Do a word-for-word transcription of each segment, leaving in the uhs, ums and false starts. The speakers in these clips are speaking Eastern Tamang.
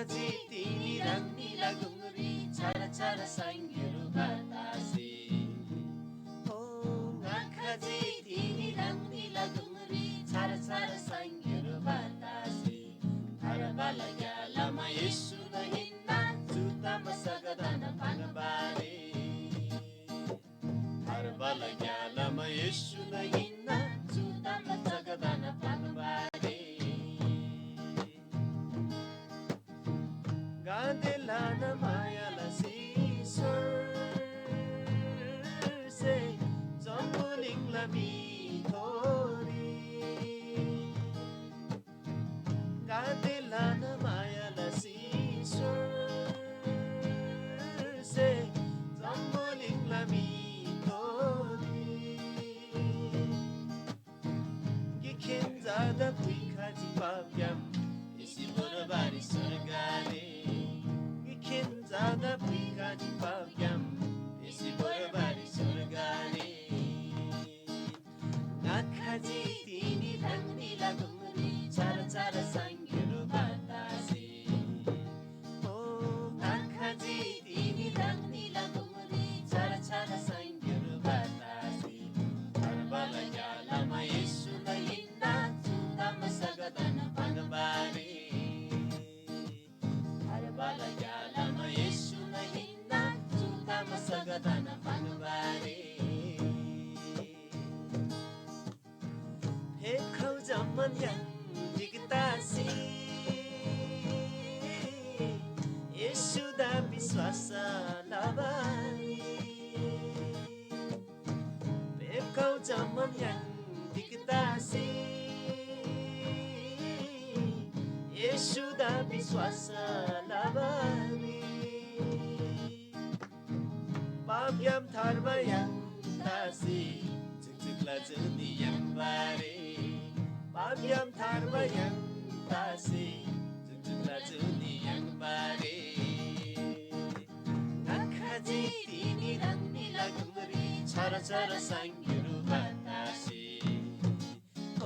ङाखजी तिनी ह्राङनीला गुङरी छार छार साङ्‌ग्‍युर बतासे। ओ ङाखजी तिनी ह्राङनीला गुङरी छार छार साङ्‌ग्‍युर बतासे। थार्बाला ग्‍यालामा येशूदा हिन्‍ना, चु ताम सगतान पाङ्‌बारे। थार्बाला ग्‍यालामा येशूदा हिन्‍ना, चु ताम सगतान पाङ्‌बारे। गाते ल्‍हाना माया लसी स्‍वर्से जम्‍बुलिङला म्‍हिथोरी। गाते ल्‍हाना माया लसी स्‍वर्से जम्‍बुलिङला म्‍हिथोरी। गिकखेन झादा पुइखजी पापग्‍याम येशू भोर्बारी स्‍वर्गरी। गिकखेन झादा पुइखजी पापग्‍याम येशू भोर्बारी स्‍वर्गरी। ङाखजी तिनी ह्राङनीला गुङरी छार छार साङ्‌ग्‍युर बतासे। ओ ङाखजी तिनी ह्राङनीला गुङरी छार छार साङ्‌ग्‍युर बतासे। थार्बाला ग्‍यालामा येशूदा हिन्‍ना, चु ताम सगतान पाङ्‌बारे। थार्बाला ग्‍यालामा येशूदा हिन्‍ना, चु ताम सगतान पाङ्‌बारे। फेप्‍खउ जम्‍मान य्‍हाङ ढिक तासी येशूदा विश्‍वास लबारी। फेप्‍खउ जम्‍मान य्‍हाङ ढिक तासी येशूदा विश्‍वास लबारी। पापग्‍याम थार्बा य्‍हाङ तासी जुकजुकला जुनी याङ्बारे। पापग्‍याम थार्बा य्‍हाङ तासी जुकजुकला जुनी याङ्बारे। ङाखजी तिनी ह्राङनीला गुङरी छार छार साङ्‌ग्‍युर बतासे।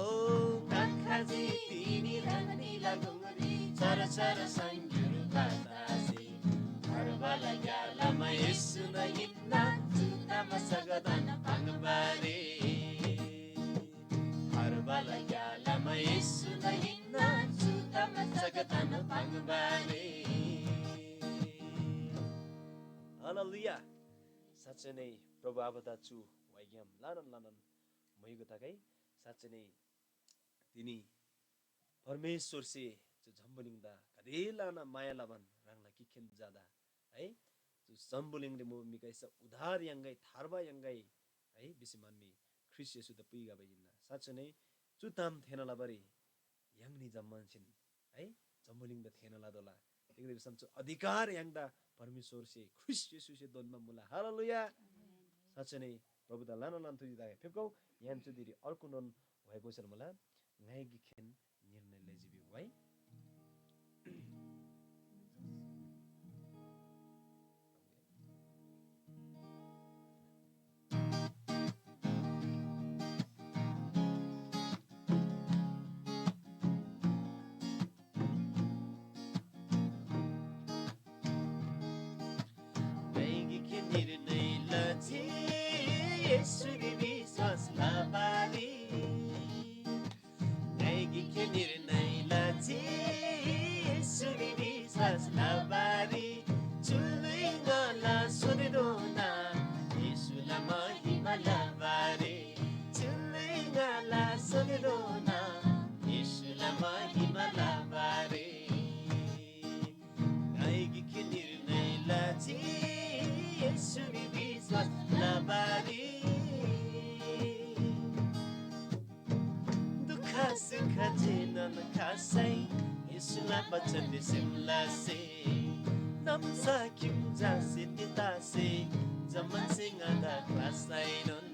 ओ ङाखजी तिनी ह्राङनीला गुङरी छार छार साङ्‌ग्‍युर बतासे। थार्बाला ग्‍यालामा येशूदा हिन्‍ना, चु ताम सगतान पाङ्‌बारे। थार्बाला ग्‍यालामा येशूदा हिन्‍ना, चु ताम सगतान पाङ्‌बारे। हालेलुया। साँच्चै नै प्रभु आबादा चु वाइग्‍याम ल्‍हानान ल्‍हानान म्‍हाइगो तगै। साँच्चै नै तिनी परमेश्‍वरसे चु जम्‍बुलिङदा गाते ल्‍हाना माया लबान ह्राङला गिकखेन झादा है, चु जम्‍बुलिङरी मुबा म्‍हिगैसे उद्धार याङ्‌गै, थार्बा याङ्‌गै है भिसी म्‍हन्‍मी ख्रीष्‍ट येशूदा पुइखबा हिन्‍ना। साँच्‍चै नै चु ताम थेःना लबारी य्‍हाङनी जम्‍मानसेन है जम्‍बुलिङदा थेःना लतोःला। तिग्‍दा भिसम चु अधिकार य्‍हाङदा परमेश्‍वरसे ख्रीष्‍ट येशूसे दोन्‍बा मुला। हालेलुया। साँच्‍चै नै प्रभुदा ल्‍हानान ल्‍हानान थुर्जी तगै। फेप्‍खउ य्‍हाङ चु धिरी अर्गुनोन व्‍हाइ गोसेल मुला। ङाइ गिकखेन निर्णय लजी भिउ व्‍हाइ। ङाइ गिकखे निर्णय लजी येशूरी विश्‍वास लबारी। ङाइ गिकखे निर्णय लजी येशूरी विश्‍वास लबारी। चुलै ङाला सोतेधोना येशूला महिमा लबारी। चुलै ङाला सोतेधोना येशूला महिमा लबारी। ङाइ गिकखे निर्णय लजी येशूरी विश्‍वास लबारी। दुःख सुख जेनोन खसै येशूला बचनरी सेम लसे। नाम्‍सा खिम जासे तितासे जम्‍मान स्‍हे ङादा ख्‍लासैनोन।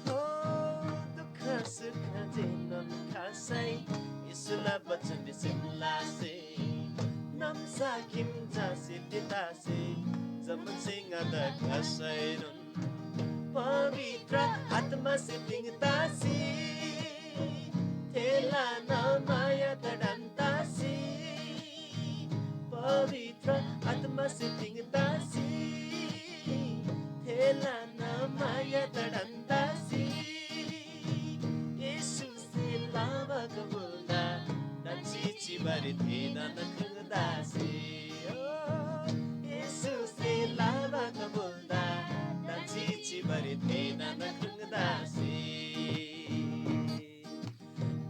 हो दुःख सुख जेनोन खसै येशूला बचनरी सेम लसे। नाम्‍सा खिम जासे तितासे जम्‍मान स्‍हे ङादा ख्‍लासैनोन। पवित्र आत्‍मासे तिङ तासी थेला नाम माया तडान तासी पवित्र आत्मासे तिङ तासी, थेला न माया तडान तासी, येशूसे लाबा कबुलदा, दान्‍सी चिबारी थेदा न ख्रुङ दासी। ओ, येशूसे लाबा कबुलदा, दान्‍सी चिबारी थेदा न ख्रुङ दासी।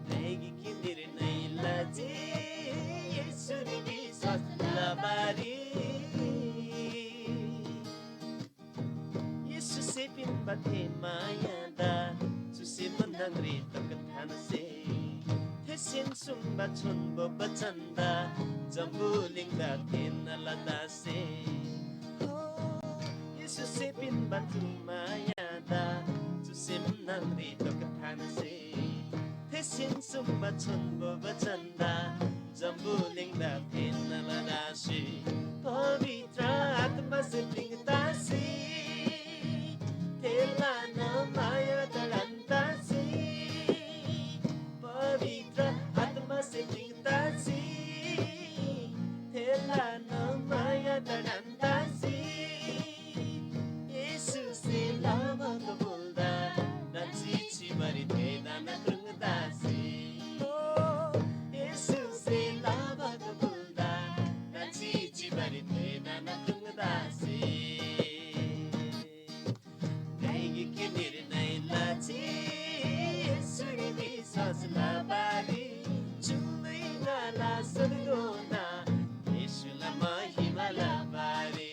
ङाइ गिक निर्णय लजी, येशूरी विश्‍वास लबारी। येशूसे पिन्‍बा थे मायादा चुसे ङाला न्‍हङरी तोक थान्‍से। थेसेन सुङ्बा छोन्‍बो बचनदा जम्‍बुलिङदा थेःना लदासे। हो, येशूसे पिन्‍बा चु मायादा चुसे ङाला न्‍हङरी तोक थान्‍से। थेसेन सुङ्बा छोन्‍बो बचनदा जम्‍बुलिङदा थेःना लदासे। पवित्र आत्‍मासे तिङ तासी, थेला न माया तडान तासी। पवित्र आत्‍मासे तिङ तासी, थेला न माया तडान तासी। येशूसे लाबा कबुलदा, दान्‍सी चिबारी थेदा न ख्रुङ दासी। ओ, येशूसे लाबा कबुलदा, दान्‍सी चिबारी थेदा न ख्रुङ दासी। ङाइ गिक निर्णय लजी, येशूरी विश्‍वास लबारी। चुलै ङाला सदोना येशूला महिमा लबारी।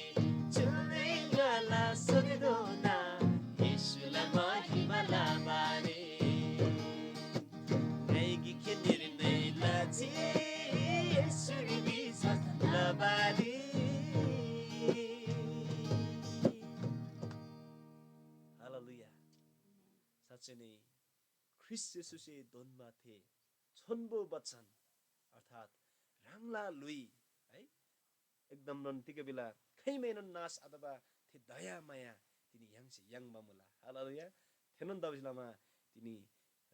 चुलै ङाला सदोना येशूला महिमा लबारी। ङाइ गिक निर्णय लजी, येशूरी विश्‍वास लबारी। हालेलुया। साँच्चै नै ख्रीष्‍ट येशूसे धोन्‍बा थे छोन्‍बो बचन, अर्थात् ह्राङला ल्‍हुइ है, एकदमनोन तिग भिला खैमैनोन नाश अथवा थे दयामाया तिनी य्‍हाङसे याङ्बा मुला। हालेलुया। थेनोन तबासे लमा तिनी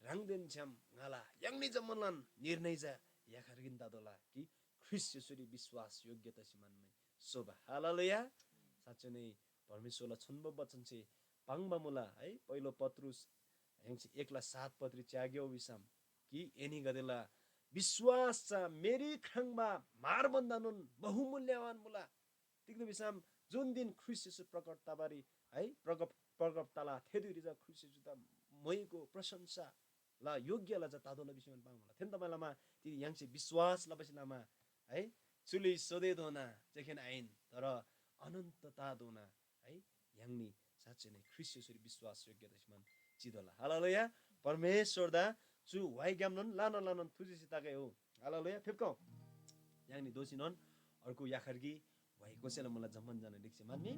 ह्राङदेन छ्‌याम ङाला य्‍हाङनी जम्‍मालान निर्णय चा याखर गिन ततोःला कि ख्रीष्‍ट येशूरी विश्‍वास योग्य तसी म्‍हन्‍मै सोबा। हालेलुया। साँच्‍चै नै परमेश्‍वरला छोन्‍बो बचनसे पाङ्बा मुला है। पहिलो पत्रुस य्‍हाङसे एकला सात पत्री च्‍याग्‍याउ भिसम कि एनीगदेला विश्‍वास चा मेरी ख्राङ्बा म्‍हार भन्‍दानोन बहुमूल्‍यवान मुला। तिग्‍दा भिसम जुन दिन ख्रीष्‍ट येशू प्रकट तबारी है, प्रकट, प्रकट तला थे धुइरी चा ख्रीष्‍ट येशूदा मोइको प्रशंसा ल योग्य ल चा ततोःला भिसी पाङ्‌मुला। थेन तबासे लमा तिनी य्‍हाङसे विश्‍वास लबासे लमा है, चुली सोधेधोना जेखेन आहिन, तर अनन्तताधोना है, य्‍हाङनी साँच्चै नै ख्रीष्‍ट येशूरी विश्‍वास योग्य तसी मान चितोःला। हालेलुया। परमेश्‍वरदा चु व्‍हाइग्‍यामनोन ल्‍हानान ल्‍हानान थुजेसी तगै हो। हालेलुया। फेप्‍खउ। य्‍हाङनी दोःसीनोन अर्को याखर कि व्‍हाइ कोसेला मुला जम्‍मान जना रिक्‍सी मान्‍नी।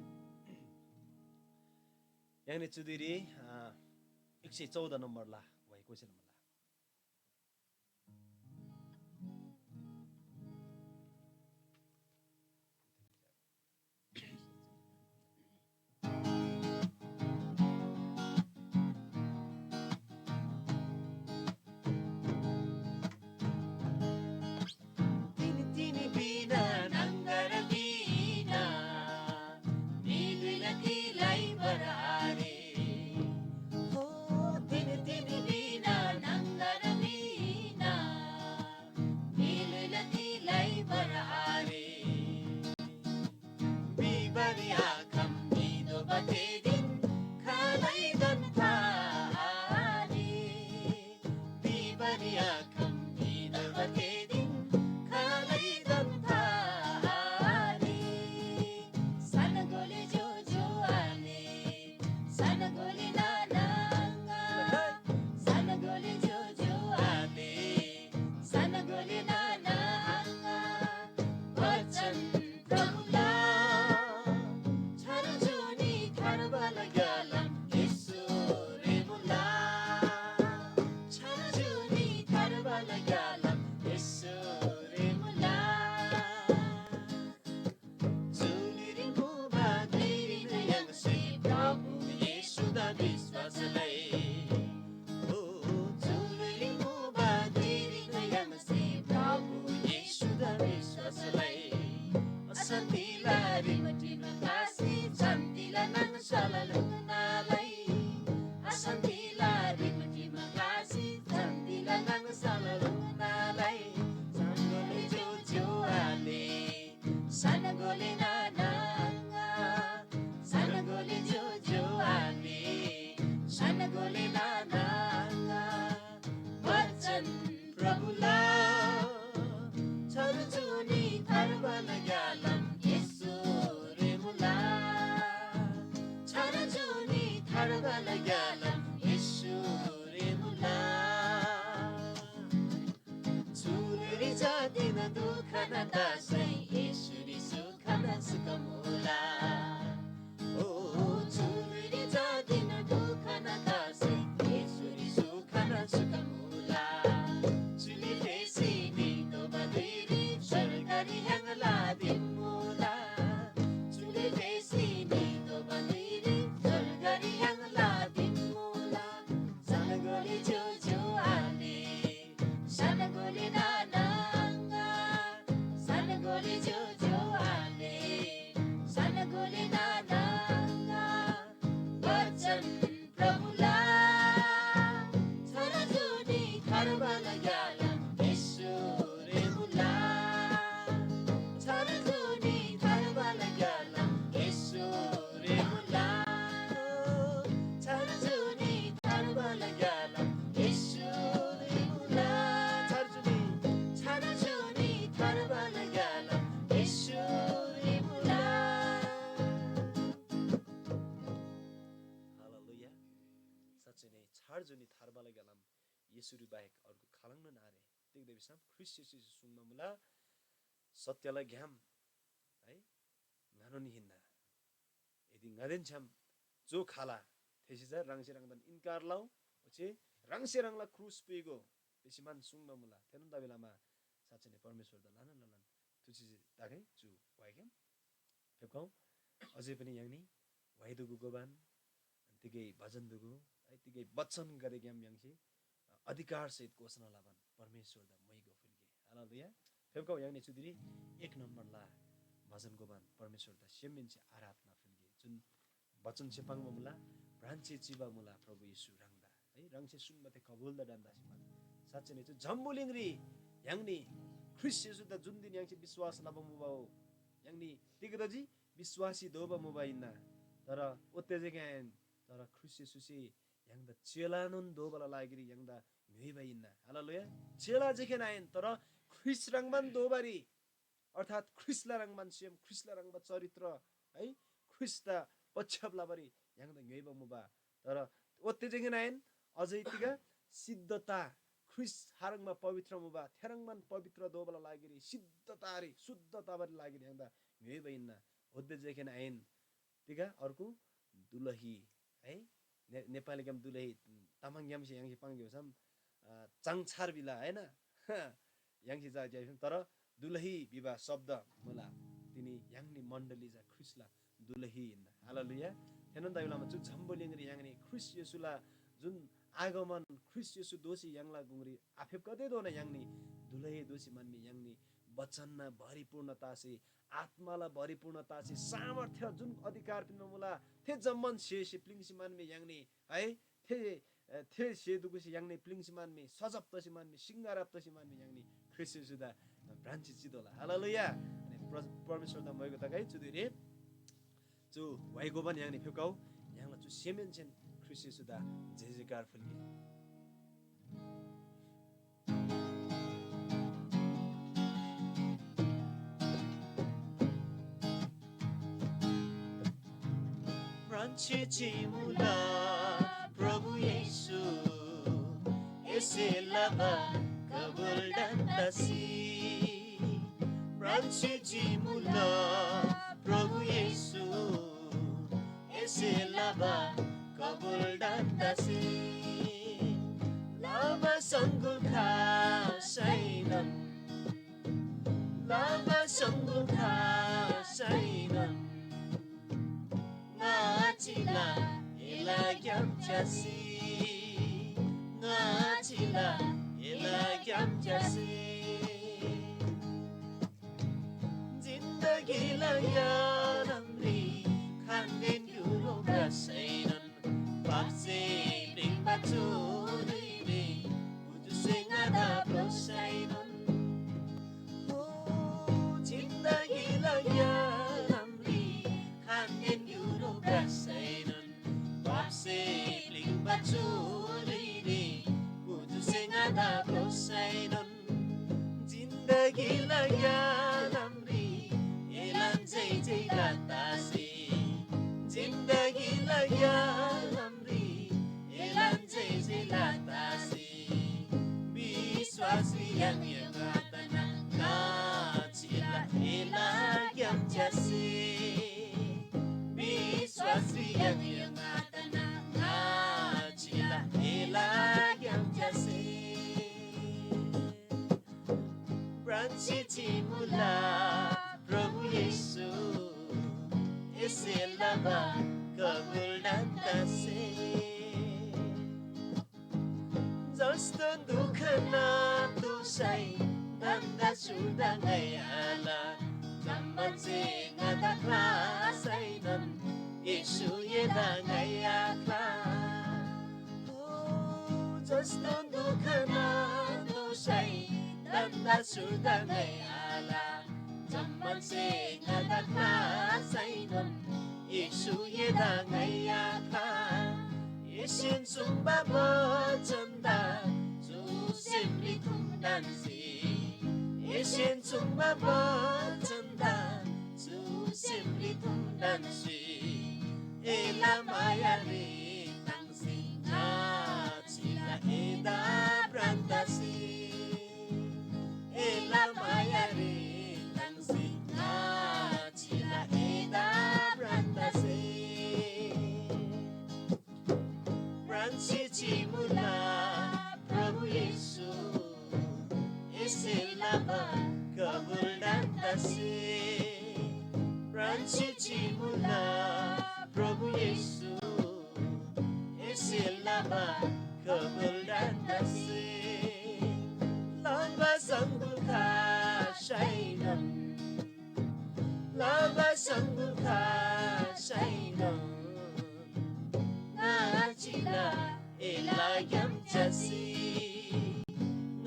य्‍हाङनी चुदिरी, अ, एक सय चौध नम्‍बरला व्‍हाइ कोसेला मुला। तिनी तिनी बिना नंगर बिना, मिलुइला तिलाई बरारे। हो तिनी तिनी बिना नंगर बिना, मिलुइला तिलाई बरारे। बिबरी आखम निदो बतेदिन खालैदन फारी। बिबरी आखम निदो बतेदिन खालैदन फारी। सनगोले जो जो आले, सनगोले नाना आङा। सनगोले जो जो आले, सनगोले नाना आङा। वचन प्रभुला छारो जोनी थार्बा साला लुनालाई अशान्तिला रिमटिम ग्लासी चन्दिला नाङ साला लुनालाई सङ्गोले जो जो आले सनगोले नाना सनगोले जो जो आले सनगोले नाना वचन प्रभुला छर्जुनी थर्बल ग्यालम येशू रे मुला छर्जुनी थर्बल ग्यालम येशू रे मुला चुलरी जातिन दुखन दासै येशूरी सुखन सुख मुला ओ चुलरी जातिन दुखन दासै येशूरी सुखन सुख मुला चुली फेसी नितो बदैरी स्वर्गरी य्‍हाङला दिमुला चुली फेसी नितो बदैरी स्वर्गरी य्‍हाङला दिमुला सनगोली जो जो आले सनगोली नाना सनगोली जो जो आले सनगोली नाना वचन प्रभुला छर्जुनी थर्बल ग्यालम येशू रे मुला छर्जुनी थर्बल ग्यालम येशू रे मुला छर्जुनी थर्बल ग्यालम येशू रे मुला छर्जुनी छर्जुनी थर्बल ग्यालम येशू रे मुला हालेलुया। साँच्चै नै छार जुनी थार्बाला ग्‍यालाम येशूरी बाहेक अर्गु खालङनोन आरे। तिग्‍दा भिसम ख्रीष्‍ट येशूसे सुङ्बा मुला, सत्‍यला ग्‍याम है ङानोन हिन्‍ना। यदि ङादेन छ्‌याम जो खाला, थेसे चा ह्राङसे ह्राङदान इन्‍कार लउ, ओच्‍छे ह्राङसे ह्राङला क्रुस पुइगो भिसीमान सुङ्बा मुला। थेनोन तबेलामा साँच्‍चै नै परमेश्‍वरदा ल्‍हानान ल्‍हानान थुसी तगै चु वाइग्‍याम। फेप्‍खउ, अझै पनि य्‍हाङनी वाइ दुगु गोबान, तिगै भजन दुगु, है, तिगै बचनगदेग्‍याम य्‍हाङसे, अ, अधिकारसहित घोषणा लबान परमेश्‍वरदा मोइगो फुल्‍गे। हालेलुया। फेप्‍खउ, य्‍हाङनी चुदिरी एक नम्‍बरला भजन गोबान परमेश्‍वरदा सेमहेन्‍से आराधना फुल्‍गे। जुन बचनसे पाङ्बा मुला, भ्रान्‍से चिबा मुला प्रभु येशू ह्राङदा। है, ह्राङसे सुङ्बा थे कबुलदा ढन्‍दासे मान। साँच्‍चै नै चु जम्‍बुलिङरी य्‍हाङनी ख्रीष्‍ट येशूदा जुन दिन य्‍हाङसे विश्‍वास लबा मुबा हो, य्‍हाङनी तिग्‍दा जी विश्‍वासी दोबा मुबा हिन्‍ना। तर ओत्‍ते जे आहिन, तर ख्रीष्‍ट येशूसे य्‍हाङदा चेलानोन दोबाला लागिरी य्‍हाङदा ङ्‌योइबा हिन्‍ना। हालेलुया। चेला जेखेन आहिन, तर ख्रीष्‍ट ह्रङ्‌बान दोबारी अर्थात् ख्रीष्‍टला ह्रङ्‌बान सेम, ख्रीष्‍टला ह्रङ्‌बा चरित्र, है, ख्रीष्‍टदा पछ्याप लबारी य्‍हाङदा ङ्‌योइबा मुबा। तर ओत्‍ते जेखेन आहिन, अझै तिग सिद्धता, ख्रीष्‍ट खाह्रङ्बा पवित्र मुबा, थेह्रङ्बान पवित्र दोबाला लागिरी सिद्धतारी, शुद्ध तबारी लागिरी य्‍हाङदा ङ्‌योइबा हिन्‍ना। ओत्‍ते जेखेन आहिन, तिग अर्को दुलही है, ने-, नेपालीग्‍याम दुलही, तामाङग्‍यामसे य्‍हाङसे पाङ्‌गे भिसम, अ, चाङछार भिला, होइन? य्‍हाङसे चा ग्‍याइफिम, तर दुलही भिबा शब्द मुला, तिनी य्‍हाङनी मण्‍डली चा ख्रीष्‍टला दुलही हिन्‍ना। हालेलुया। थेनोन तबेलामा चु जम्‍बुलिङरी य्‍हाङनी ख्रीष्‍ट येशूला जुन आगमन, ख्रीष्‍ट येशू दोःसी य्‍हाङला गुङरी आफेप्‍खतेधोना य्‍हाङनी दुलही दोःसी मानमी य्‍हाङनी बचनना भरिपूर्ण तसी, आत्‍माला भरिपूर्ण तसी, सामर्थ्य जुन अधिकार पिन्‍बा मुला, थे जम्‍मान स्‍हेसे प्‍लिङ्सी मानमी य्‍हाङनी, है, थे, अ, थे स्‍हे दुगुसे य्‍हाङनी प्‍लिङ्सी मानमी, सजब तसी मानमी, सिङ्गारब तसी मानमी य्‍हाङनी ख्रीष्‍ट येशूदा भ्रान्‍सी चितोःला। हालेलुया। अनि प्र-, परमेश्‍वरदा मोइगो तगै चुदिरे चु वाइ गोबान य्‍हाङनी फेप्‍खउ, य्‍हाङला चु सेमहेन्‍सेन ख्रीष्‍ट येशूदा जय जयकार फुल्‍गे। म्रान्‍सी चिमुला प्रभु येशू, एसे लबा कबुल ढन्‍दासी। म्रान्‍सी चिमुला प्रभु येशू, एसे लबा कबुल ढन्‍दासी। लबा सङ्गुल खासैनोन, लबा सङ्गुल खासैनोन, ङाचिला एला ग्‍याम च्‍यासी, ङाचिला एला ग्‍याम च्‍यासी। जिन्दगीला यालमरी खानदेन ग्‍युलो ग्यालामरी एलान जय जयला तासे, जिन्दगीला ग्यालामरी एलान जय जयला तासे, विश्वासरी य्‍हाङ य्‍हाङ आतना नाचिला एला ग्‍याम च्‍यासे, विश्वासरी य्‍हाङ य्‍हाङ आतना नाचिला एला ग्‍याम च्‍यासे। प्राणसे चिमुला प्रभु येशू, एसे लबा कबुल नान्‍तासे। जस्तो दुःख नातोःसै धन्‍दा सुर्दा ङाइ आल, जम्‍मान जे ङादा ख्‍लासैनोन येशू एदा ङाइ आख्‍ला। जस्तो दुःख नातोःसै धन्‍दा सुर्दा ङाइ आल, जम्‍मान जे ङादा ख्‍लासैनोन येशू एदा ङाइ आख्‍ला। एसेन सुङ्बा बचनदा चु सेमरी थुम ढन्‍सी, एसेन सुङ्बा बचनदा चु सेमरी थुम ढन्‍सी, एला मायारी ताङ्सी नाचिला एदा भ्रान्‍तासी। एला मायारी ताङ्सी नाचिला एदा भ्रान्‍तासी। प्राणसे चिमुला प्रभु येशू, एसे लबा कबुल ढन्‍तासे। प्राणसे चिमुला प्रभु येशू, एसे लबा कबुल ढन्‍तासे। लबा सङ्गु खासैनोन, लबा सङ्गु खासैनोन, ङाचिला एला ग्‍याम च्‍यासी,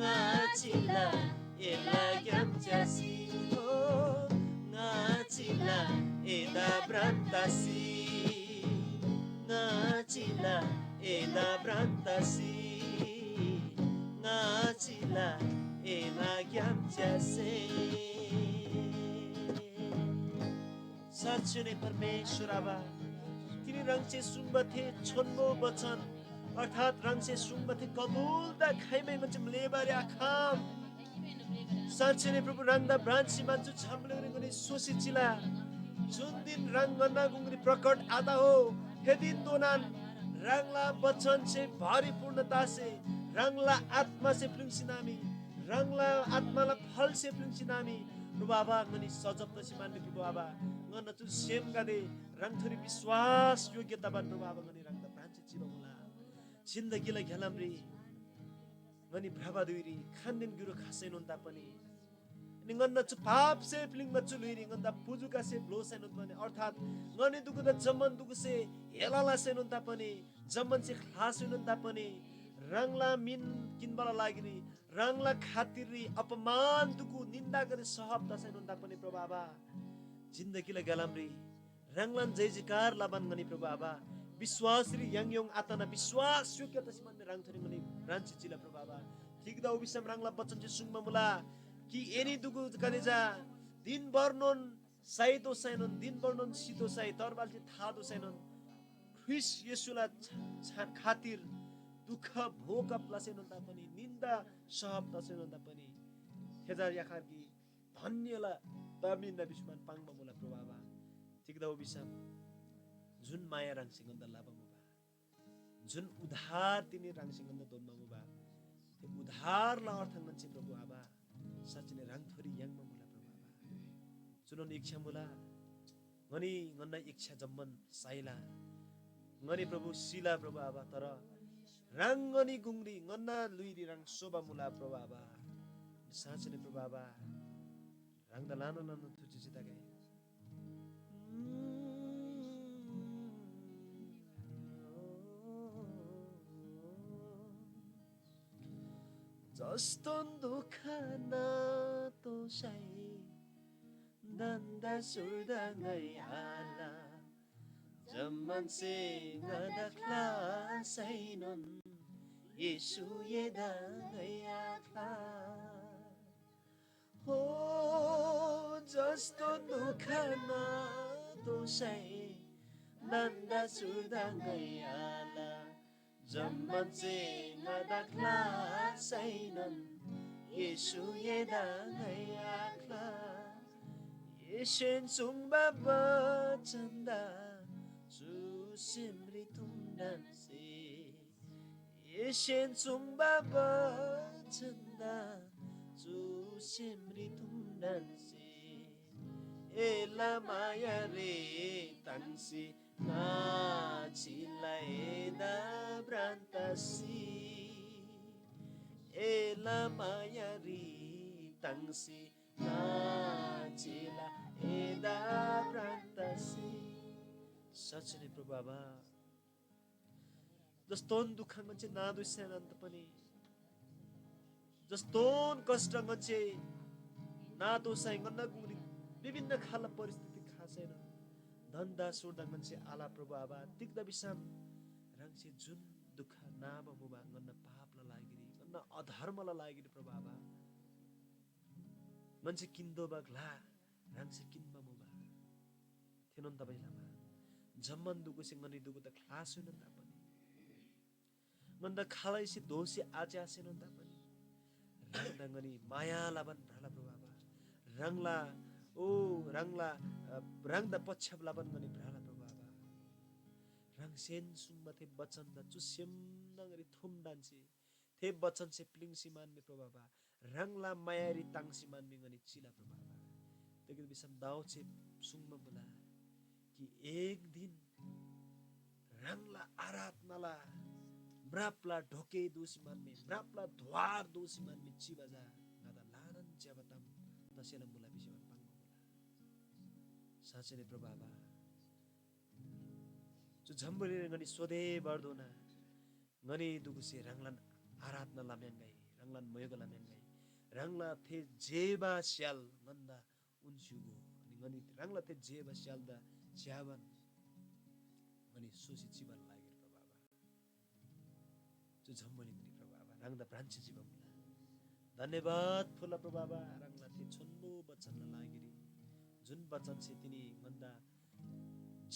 ङाचिला एला ग्‍याम च्‍यासी, हो, ङाचिला एदा भ्रान्‍तासी, ङाचिला एदा भ्रान्‍तासी, ङाचिला एला ग्‍याम च्‍यासे। साँच्‍चीनै परमेश्‍वर आबा, तिनी ह्राङसे सुङ्बा थे छोन्‍बो वचन, अर्थात् ह्राङसे सुङ्बा थे कबुलदा खाइमै ङन्‍से म्‍लेःबारी आखम। साँच्‍चीनै प्रभु, ह्राङदा भ्रान्‍सी मान चु जम्‍बुलिङरी ङनी सोसी चिला। जुन दिन ह्राङ ङन्‍ना गुङरी प्रकट आत हो, थे दिनधोनान ह्राङला वचनसे भरिपूर्ण तसे, ह्राङला आत्‍मासे प्‍लिङ्सी नामी, ह्राङला आत्‍माला फलसे प्‍लिङ्सी नामी, प्रभु आबा, ङनी सजब तसी मान्‍नी प्रभु आबा, ङन्‍ना चु सेमगदे ह्राङथोरी विश्‍वास योग्य तबान प्रभु आबा, ङनी ह्राङदा भ्रान्‍सी चिबा मुला। जिन्दगीला घ्‍यालामरी ङनी भ्रबा धुइरी खानदेन गिरो खसैनोन तापनि, अनि ङन्‍ना चु पापसे प्‍लिङ्बा चु ल्‍हुइरी ङन्‍दा पुजुकासे ब्‍लोसैनोन तापनि, अर्थात् ङनी दुगुदा जम्‍मान दुगुसे हेला लसैनोन तापनि, जम्‍मानसे ख्‍लासैनोन तापनि, ह्राङला मिन किन्‍बाला लागिरी ह्राङला खातिररी अपमान दुगु निन्‍दागदे सहब तसैनोन तापनि, प्रभु आबा, जिन्दगीला घ्‍यालामरी ह्राङलान जय जयकार लबान ङनी प्रभु आबा, विश्‍वासरी याङयोङ आतना विश्‍वास योग्य तसी मान्‍ने ह्राङथोरी ङनी भ्रान्‍सी चिला प्रभु आबा। तिग्‍दा भिसम ह्राङला वचनसे सुङ्बा मुला कि एनी दुगुगदे चा दिनभरनोन साइतोःसैनोन, दिनभरनोन सितोःसै, तरवारसे थातोःसैनोन ख्रीष्‍ट येशूला छा-, छा-, खातिर दुःख भोग लसैनोन तापनि, निन्‍दा सहब तसैनोन तापनि, थेजा याखार कि धन्‍यला तामिन भिसी मान पाङ्बा मुला प्रभु आबा। तिग्‍दा भिसम जुन माया ह्राङसे ङन्‍दा लबा मुबा, जुन उद्धार तिनी ह्राङसे ङन्‍दा दोन्‍बा मुबा, थे उद्धारला अर्थ ङन्‍से प्रभु आबा साँच्‍चीनै ह्राङथोरी याङ्बा मुला प्रभु आबा। चुनोन इच्छा मुला, ङनी ङन्‍ना इच्छा जम्‍मान साइला, ङनी प्रभु सिला प्रभु आबा, तर ह्राङ ङनी गुङरी ङन्‍ना ल्‍हुइरी ह्राङ सोबा मुला प्रभु आबा। साँच्‍चीनै प्रभु आबा, ह्राङदा ल्‍हानान ल्‍हानान थुच्‍सी चितगै। जस्तोन दुःख नातोःसै धन्‍दा सुर्दा ङाइ आल, जम्‍मानसे ङादा ख्‍लासैनोन येशू एदा ङाइ आख्‍ला। ओ जस्तो दुःख नातोसै नन्दा सुर्दा ङैयाला जम्‍मान जे ङादा ख्‍लासैनोन येशू एदा ङैयाख्‍ला। येशून सुङ्बा बचनदा चु सेमरी थुम्‍डान्‍से येशेन सुङ्बा बचनदा चु सेमरी थुम्‍डान्‍से एला माया रे ताङ्सी नाचिला एदा भ्रान्‍तासी एला माया रे ताङ्सी नाचिला एदा भ्रान्‍तासी। साँच्‍चै नै प्रभु आबा, जस्तोन दुःख ङन्‍से नादोस्‍यानन्‍त पनि, जस्तोन कष्ट ङन्‍से नातोःसै ङन्‍ना गुङरी विभिन्न खालला परिस्थिति खसैनोन धन्‍दा सुर्दा ङन्‍से आल प्रभु आबा। तिग्‍दा भिसम ह्राङसे जुन दुःख नाबा मुबा ङन्‍ना पापला लागिरी, ङन्‍ना अधर्मला लागिरी प्रभु आबा, ङन्‍से किन्‍तोःबा ग्‍ला ह्राङसे किन्‍बा मुबा। थेनोन तबाइ लमा जम्‍मान दुगुसे ङनी दुगुदा ख्‍लासैनोन तापनि, ङन्‍दा खालैसे दोःसी आच्‍यासेनोन तापनि, ह्राङदा ङनी माया लबान भ्रला प्रभु आबा। ह्राङला, ओ, ह्राङला, अ, ह्राङदा पछ्याप लबान ङनी भ्रला प्रभु आबा। ह्राङसेन सुङ्बा थे बचनदा चु सेम न्‍हङरी थुम ढन्‍सी थे बचनसे प्‍लिङ्सी मान मी प्रभु आबा, ह्राङला मायारी ताङ्सी मान मी ङनी चिला प्रभु आबा। तिग्‍दा भिसम दाऊदसे सुङ्बा मुला कि एक दिन ह्राङला आराधनाला म्रापला ढोके दोसी मान मी, म्रापला द्वार दोसी मान मी चिबा चा ङादा ल्‍हानान ज्‍यबा ताम तसेला मुला भिसी मान पाङ्बा मुला। साँच्‍चै नै प्रभु आबा, चु जम्‍बुलिङरी ङनी सोधे भर्दोना ङनी दुगुसे ह्राङलान आराधना लम्‍याङ्‌गै, ह्राङलान मोइगो लम्‍याङ्‌गै। ह्राङला थे जेबा स्‍याल ङन्‍दा उन्‍स्‍युगो। अनि ङनी ह्राङला थे जेबा स्‍यालदा ज्‍याबान ङनी सोसी चिबाला लागिरी प्रभु आबा, चु जम्‍बुलिङरी प्रभु आबा, ह्राङदा भ्रान्‍सी चिबा मुला। धन्‍यवाद फुल्‍ला प्रभु आबा, ह्राङला थे छोन्‍बो बचनला लागिरी, जुन बचनसे तिनी ङन्‍दा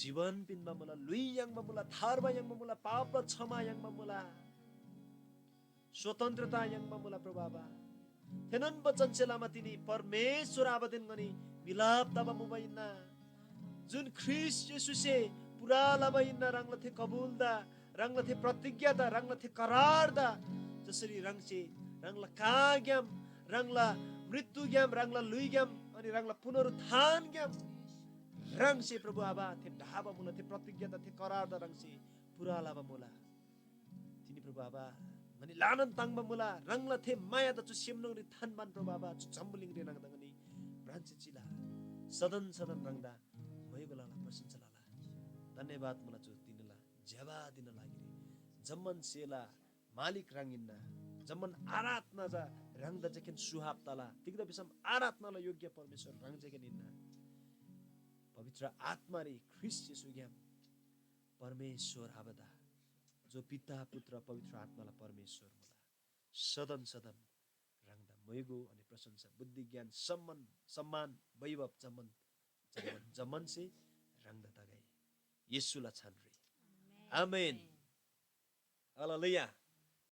जीवन पिन्‍बा मुला, ल्‍हुइ याङ्बा मुला, थार्बा याङ्बा मुला, पापला क्षमा याङ्बा मुला, स्वतन्त्रता याङ्बा मुला प्रभु आबा। थेनोन बचनसे लमा तिनी परमेश्‍वर आबादेन ङनी मिलाप तबा मुबा हिन्‍ना। जुन ख्रीष्‍ट येशूसे पुरा लबा हिन्‍ना, ह्राङला थे कबुलदा, ह्राङला थे प्रतिज्ञादा, ह्राङला थे करारदा, जसरी ह्राङसे ह्राङला काग्‍याम, ह्राङला मृत्युग्‍याम, ह्राङला ल्‍हुइग्‍याम, अनि ह्राङला पुनरुत्थानग्‍याम ह्राङसे प्रभु आबा थे ढाबा मुला, थे प्रतिज्ञादा, थे करारदा ह्राङसे पुरा लबा मुला। तिनी प्रभु आबा, ङनी ल्‍हानान ताङ्‍बा मुला, ह्राङला थे मायादा चु सेमनोङरी थान्‍बान प्रभु आबा, चु जम्‍बुलिङरी ह्राङदा ङनी भ्रान्‍सी चिला। सदन सदन ह्राङदा मोइगो लला, प्रशंसा लला। धन्‍यवाद मुला चु दिनला ज्‍यबा दिनला लागिरी। जम्‍मान सेला मालिक ह्राङ हिन्‍ना। जम्‍मान आराधना चा ह्राङदा जेखेन सुहाब तला। तिग्‍दा भिसम आराधनाला योग्य परमेश्‍वर ह्राङ जेखेन हिन्‍ना। पवित्र आत्‍मारी ख्रीष्‍ट येशूग्‍याम परमेश्‍वर आबादा, जो पिता, पुत्र, पवित्र आत्‍माला परमेश्‍वर मुला। सदन सदन ह्राङदा मोइगो अनि प्रशंसा, बुद्धि, ज्ञान, सम्मान, सम्मान, वैभव जम्‍मान, जम्‍मान, जम्‍मानसे ह्राङदा तगै। येशूला छानरी। आमेन। हालेलुया।